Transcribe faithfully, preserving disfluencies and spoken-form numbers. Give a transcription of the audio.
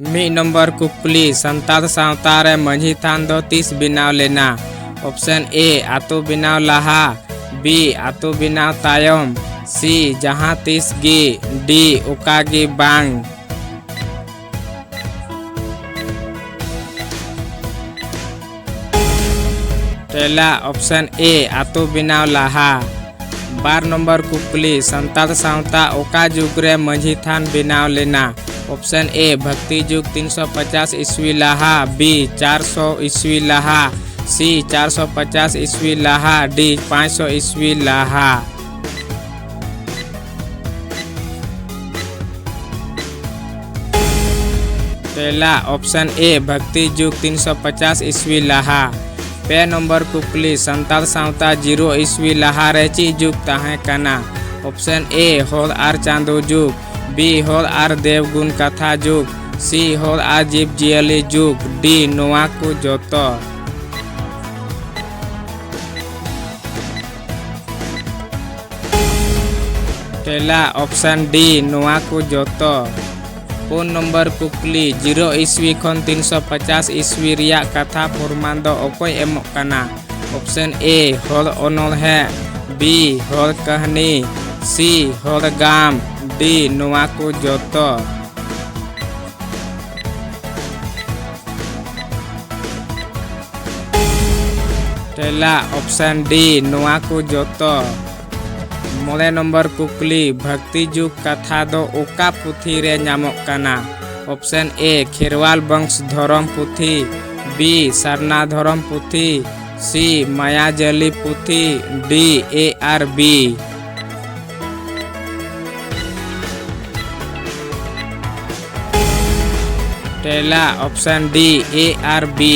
ᱢᱤᱫ ᱱᱚᱢᱵᱚᱨ ᱠᱩᱠᱞᱤ, ᱥᱟᱱᱛᱟᱲ ᱥᱟᱶᱛᱟ ᱨᱮ ᱢᱟᱹᱡᱷᱤ ᱛᱷᱟᱱ ᱫᱚ ᱛᱤᱥ ᱵᱮᱱᱟᱣ ᱞᱮᱱᱟ? ᱚᱯᱥᱮᱱ ᱮ, ᱟᱛᱳ ᱵᱮᱱᱟᱣ ᱞᱟᱦᱟ, ᱵᱤ, ᱟᱛᱳ ᱵᱮᱱᱟᱣ ᱛᱟᱭᱚᱢ, ᱥᱤ, ᱡᱟᱦᱟᱸ ᱛᱤᱥ ᱜᱮ, ᱰᱤ, ᱚᱠᱟ ᱜᱮ ᱵᱟᱝ᱾ ᱛᱮᱞᱟ ᱚᱯᱥᱮᱱ ᱮ, ᱟᱛᱳ ᱵᱮᱱᱟᱣ ᱞᱟᱦᱟ᱾ ᱵᱟᱨ ᱱᱚᱢᱵᱚᱨ ᱠᱩᱠᱞᱤ, ᱥᱟᱱᱛᱟᱲ ᱥᱟᱶᱛᱟ ᱚᱠᱟ ᱡᱩᱜᱽ ᱨᱮ ᱢᱟᱹᱡᱷᱤ ᱛᱷᱟᱱ ᱵᱮᱱᱟᱣ ᱞᱮᱱᱟ? ᱚᱯᱥᱮᱱ ᱮ, ᱵᱷᱟᱠᱛᱤ ᱡᱩᱜᱽ ᱛᱤᱱᱥᱚ ᱯᱚᱪᱟᱥ ᱤᱥᱣᱤ ᱞᱟᱦᱟ, ᱵᱤ, ᱪᱟᱨᱥᱚ ᱤᱥᱣᱤ ᱞᱟᱦᱟ, ᱥᱤ, ᱪᱟᱨᱥᱚ ᱯᱚᱪᱟᱥ ᱤᱥᱣᱤ ᱞᱟᱦᱟ, ᱰᱤ, ᱯᱟᱸᱪᱥᱚ ᱤᱥᱣᱤ ᱞᱟᱦᱟ᱾ ᱛᱮᱞᱟ ᱚᱯᱥᱮᱱ ᱮ, ᱵᱷᱟᱠᱛᱤ ᱡᱩᱜᱽ ᱛᱤᱱᱥᱚ ᱯᱚᱪᱟᱥ ᱤᱥᱣᱤ ᱞᱟᱦᱟ᱾ ᱯᱮ ᱱᱚᱢᱵᱚᱨ ᱠᱩᱠᱞᱤ, ᱥᱟᱱᱛᱟᱲ ᱥᱟᱶᱛᱟ ᱡᱤᱨᱳ ᱤᱥᱣᱤ ᱞᱟᱦᱟ ᱨᱮ ᱪᱮᱫ ᱡᱩᱜᱽ ᱛᱟᱦᱮᱸ ᱠᱟᱱᱟ? ᱚᱯᱥᱮᱱ ᱮ, ᱦᱚᱲ ᱟᱨ ᱪᱟᱸᱫᱳ ᱡᱩᱜᱽ, ᱵᱤ, ᱦᱚᱲ ᱟᱨ ᱫᱮᱣᱜᱩᱱ ᱠᱟᱛᱷᱟ ᱡᱩᱜᱽ, ᱥᱤ, ᱦᱚᱲ ᱟᱨ ᱡᱤᱵᱽ ᱡᱤᱭᱟᱹᱞᱤ ᱡᱩᱜᱽ, ᱰᱤ, ᱱᱚᱣᱟ ᱠᱚ ᱡᱚᱛᱚ᱾ ᱛᱮᱞᱟ ᱚᱯᱥᱮᱱ ᱰᱤ, ᱱᱚᱣᱟ ᱠᱚ ᱡᱚᱛᱚ᱾ ᱯᱩᱱ ᱱᱚᱢᱵᱚᱨ ᱠᱩᱠᱞᱤ, ᱡᱤᱨᱳ ᱤᱥᱣᱤ ᱠᱷᱚᱱ ᱛᱤᱱᱥᱚ ᱯᱚᱪᱟᱥ ᱤᱥᱣᱤ ᱨᱮᱭᱟᱜ ᱠᱟᱛᱷᱟ ᱯᱨᱚᱢᱟᱱ ᱫᱚ ᱚᱠᱚᱭ ᱮᱢᱚᱜ ᱠᱟᱱᱟ? ᱚᱯᱥᱮᱱ ᱮ, ᱦᱚᱲ ᱚᱱᱚᱬᱦᱮ, ᱵᱤ, ᱦᱚᱲ ᱠᱟᱹᱦᱱᱤ, ᱥᱤ, ᱦᱚᱲ ᱜᱟᱢ, ᱰᱤ, ᱱᱚᱣᱟ ᱠᱚ ᱡᱚᱛᱚ᱾ ᱛᱮᱞᱟ ᱚᱯᱥᱮᱱ ᱰᱤ, ᱱᱚᱣᱟ ᱠᱚ ᱡᱚᱛᱚ᱾ ᱢᱚᱬᱮ ᱱᱚᱢᱵᱚᱨ ᱠᱩᱠᱞᱤ, ᱵᱷᱟᱠᱛᱤ ᱡᱩᱜᱽ ᱠᱟᱛᱷᱟ ᱫᱚ ᱚᱠᱟ ᱯᱩᱛᱷᱤ ᱨᱮ ᱧᱟᱢᱚᱜ ᱠᱟᱱᱟ? ᱚᱯᱥᱮᱱ ᱮ, ᱠᱷᱮᱨᱣᱟᱞ ᱵᱚᱝᱥ ᱫᱷᱚᱨᱚᱢ ᱯᱩᱛᱷᱤ, ᱵᱤ, ᱥᱟᱨᱱᱟ ᱫᱷᱚᱨᱚᱢ ᱯᱩᱛᱷᱤ, ᱥᱤ, ᱢᱟᱭᱟᱡᱟᱞᱤ ᱯᱩᱛᱷᱤ, ᱰᱤ, ᱮ ᱟᱨ ᱵᱤ᱾ ᱛᱮᱞᱟ ᱚᱯᱥᱮᱱ ᱰᱤ, ᱮ ᱟᱨ ᱵᱤ᱾